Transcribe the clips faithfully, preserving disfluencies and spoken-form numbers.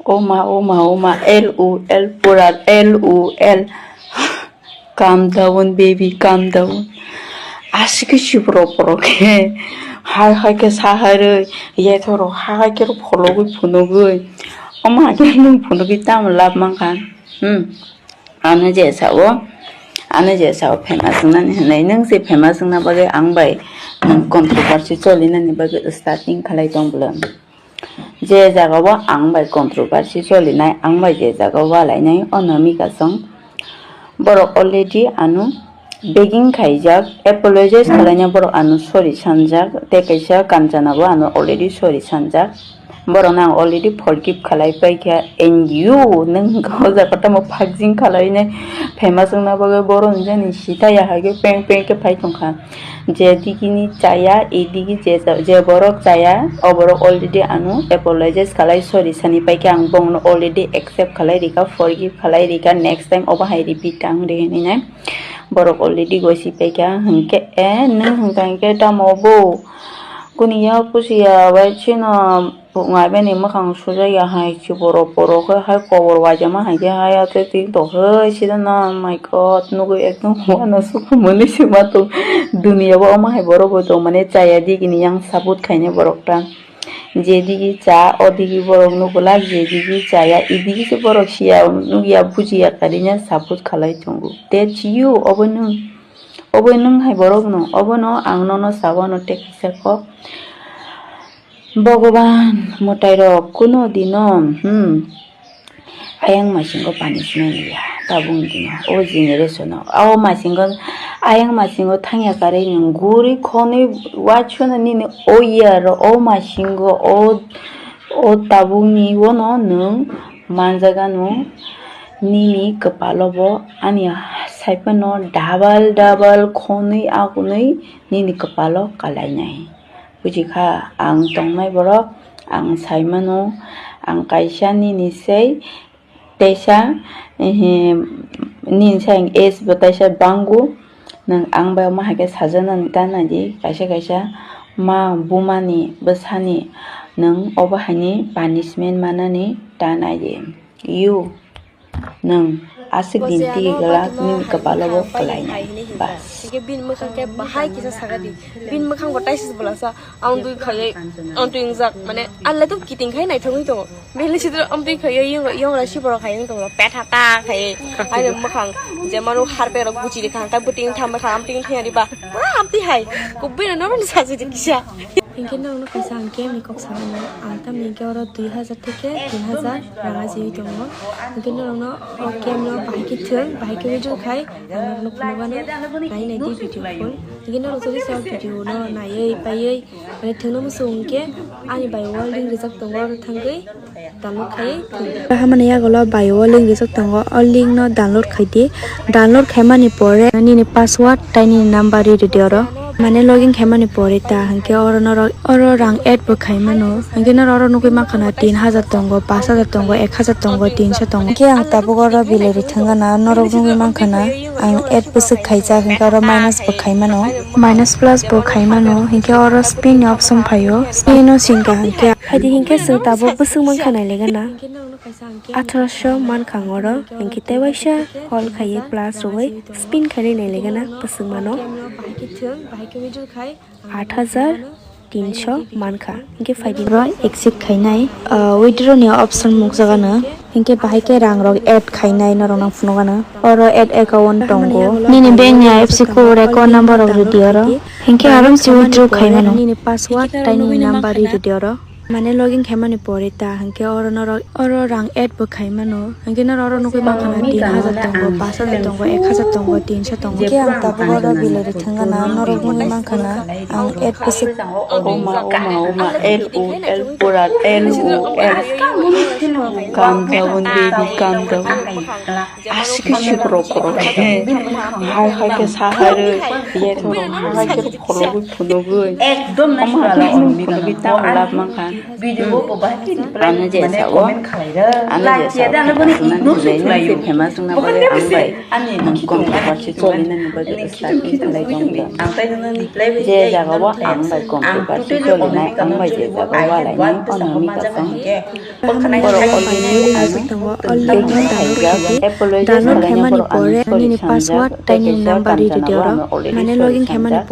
Oma, oma, oma, L O L, pura L O L. Calm down, baby, calm down. Aswk khe si borok borok khe. Hai hai khe sa hai rwi, yetho rok hai hai khe rw phologwi phunugwi. Oma khe nwng phunugwi tamo lab mankha. Hmm. Ano je sao, ano je sao famous wngnani hwnwi, nwng se famous wngna bagwi ang bai nwng controversy cholinani bagwi starting khlai tong bwlwng. Je jagao ang bai controversy cholinai, ang bai je jagao walainai, o Namika song. Borok already ano begging khaijak, apologize khwlaina borok ano sorry sanjak, tei kaisa Kanchana bo ano already sorry sanjak. Borokno ang already forgive khlai paikha, and you, nwng hwnka o jaga tamo phakjing khlainai, famous wngna bagwi borok nijani sitaya hai khe peng peng khe phai tongkha. Je digini chaya, e digi je, je borok chaya, o borok already ano apologize khlai, sorry sani paikha, ang bongno already accept khlai rikha, forgive khlai rikha, next time obo hai repeat tang rihini nai. Borok already gosi paikha, hwnkhe, e, nwng hwnka hwnkhe tamo bo? Kuni ya pusi ya bai chino. Ngai bini mwkhang sujak ya hai, si borok, borok khe hai kobor waijama hai khe hai, ate twi tong khe sida na, my God, nugui ekdom uanw sukha mwnwi se ma tong. Duniya bo omo hai borok bo tong mani chaya digini yang support khainai borok ta. Je digi cha, o digi borok nugulak, je digi chaya, i digi se borok siya, nugya, bujiya, karina support khalai tongo. That's you, obo nwng, obo nwng hai borok no, obo no ang nono sabo no tei kaisa kok. Bhogoban, mwtairok kuno dino, hmm, ayang masingo punishment ya, tabuk dino, o generation o, o masingo, ayang masingo thangya karwi nwng guri khonwi uaisukno nini o year o, o masingo, o, o tabukni uano nwng manjagano, nini kwpalo bo ani saiphano double double khonwi agonwi nini kwpalo kalainai. Bujikha, ang tongnai borok, ang saimano, ang kaisa nini sei, teisa, ehe, nini sai ang age bo teisa bango, nwng ang bai omo hai khe sajaknani ta naidi, kaisa kaisa ma bumani bwsani nwng obo haini punishment manani ta naidi. You. Nwng aswk din twi glak nini kwpalo bo kwlainai. Bas. Hingke bini mwkhang khe bahai kisa sakadi. Bini mwkhang bo taisa se bolasa. Ang twi khaiwi, ang twi wngjak. Mane, ang le to kiting khai naithok wngwi tongo. Bini sidro ang twi khaiwi, yong, yong rasi borok khai wngwi tongo. Petha ta khai. Ani mwkhang, je manu harpe rok buchi rikha. Ta bwtwi wngkha mwkhang, ang twi wngkha riba. Pura amtwi hai. Kubui no normal sajadi kisa. Hingke norokno kaisa ang game ni kok sanai mano. Ang tamni hingke oro dui hajar theke tin hajar rang ajiwi tongo. Hingke norokno o game no bahai khe thwng, bahai khe withdraw khai ang norokno phunukgano nai nai di video full. Hingke norok jodi se o video no naiwi paiwi mane thwngno muchung hingke ani bai o link rijak tongo oro thangwi download khai thwng. Hamani yagulo bai o link rijak tongo, o link no download khai di. Download khaimani pore nini password tei nini number ri rwdi oro. Mane login khaimani pore ta hwnkhe oro norok oro rang add bo khaimano. Hwnkhe norok oro nugwi mankha na tin hajar tongo, pash hajar tongo, ek hajar tongo, tinso tongo. Hwnkhe ang tabuk oro bilai ri thangana norok nugwi mankha na ang add bwswk khaijak hwnkhe oro minus bo khaimano. Minus plus bo khaimano hwnkhe oro spin ni option phaio. Spin no singkha hwnkhe. Phaidi hwnkhe chwng tabuk bwswk mankha nai legana. Atharoso mankha ang oro, hwnkhe tei waisa call khaiwi plus rwui spin khainai nai legana bwswk mano. Aat hajar tinso mankha, hwnkhe phaidi oro accept khainai, ah, withdraw ni option mukjagano, hwnkhe bahai khe rang rok add khainai norok nang phunukgano. Oro add account tongo, nini bank ni I F S C code, account number rok rwdi oro, hwnkhe aramse withdraw khaimano. Nini password tei nini number rwdi oro. Mane login khaimani pore ta hwnkhe oro norok oro rang add bo khaimano, hwnkhe norok oro nugwi mankha na tin hajar tongo, pash hajar tongo, ek hajar tongo, tinso tongo. Hwnkhe ang tabuk oro bilai ri thangana norok nugwi mankha na ang add bwswk. Oma, oma, oma, L O L, pura L O L. Calm down, baby, calm down. Aswk khe si borok borok khe. Hai hai khe sa hai rwi, yetho rok hai hai khe phologwi phunugwi. Ekdom nai. Omo hai khe phunugwi tamo lab mankha. Video bo bahai khe reply, ano je mane sao, comment khalai rw. Ano je sao, ano bono ignore se khlai rw. Famous wngna bagwi ang bai ani controversy choli nani bagwi starting khlai tong. Ang tai nang reply bai je jaga o ang bai controversy choli nai, ang bai je jaga o walai nai, ono mi kasong. Borok already ang taking khaijak, apologize khlaina borok ang sorry sanjak, tei kaisa kanchanabo ano already sorry sanjak.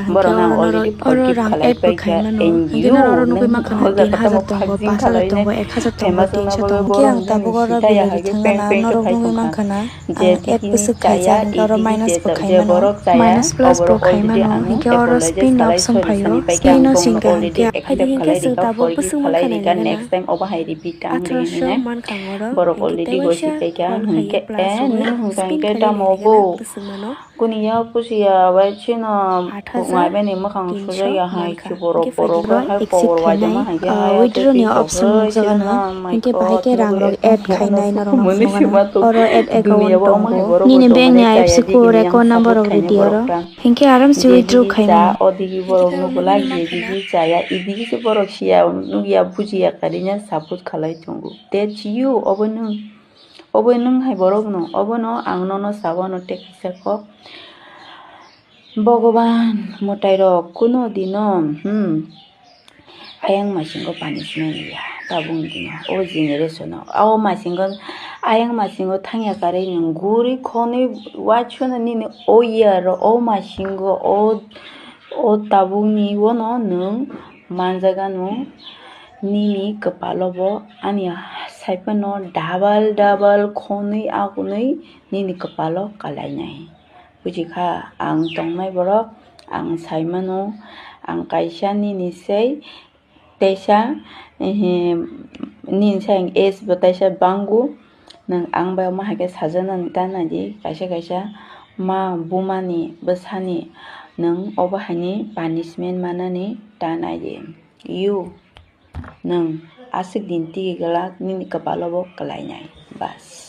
Borok ang already forgive khalai paikha, and you nung hoja kotamo khakjing khalai nai. Famous wngna bagwi borok nini sitaya hai khe peng peng khe khai tongkha. Je tikini chaya, idi je borok chaya, oborok already ang apologize khalai sorry sani paikha, ang tongno already accept khalai rikha, forgive khalai rikha, next time obo hai repeat ang rinai. Borok already gosi paikha, hwnkhe, eh, nung hwnkha hwnkhe tamo bo. Kuniya pusiya bai chino khuknai bini mwkhang sujaya hai khe borok, borok hai power waijama hai khe hai withdraw ni option nukjago no, hinkhe bahai khe rang rok add khainai norok no phunukgo. Oro add account tongo. Nini bank ni I F S C code account number rok ridi oro. Hinkhe aramse withdraw khainai. O digi borok no belai je digi chaya, idigi se borok siya nukya bujiya karina support khalai tongo. That's you, obo nwng. Obo nwng hai borok no, obono ang nono sao, ano tei kaisa kok. Bhogoban mwtai rok kuno dino, hmm, ayang masingo punishment ya, tabuk dino, o generation o, o masingo, ayang masingo thangya karwi nwng guri khonwi waisano nini o year o, o masingo, o, o tabukni ono nwng manjagano. Nini kwpalo bo ani saiphano double double khonwi agonwi nini kwpalo kalainai. Bujikha, ang tongnai borok, ang saimano, ang kaisa nini sei teisa, ehe, nini sai ang age bo teisa bango. Nwng ang bai omo hai khe sajwknani ta nai di, kaisa kaisa ma buma ni bwsa ni nwng obo hai ni punishment manani ta nai di. You, nwng aswk din tigi glak nini kwpalo bo kwlai nai. Bas.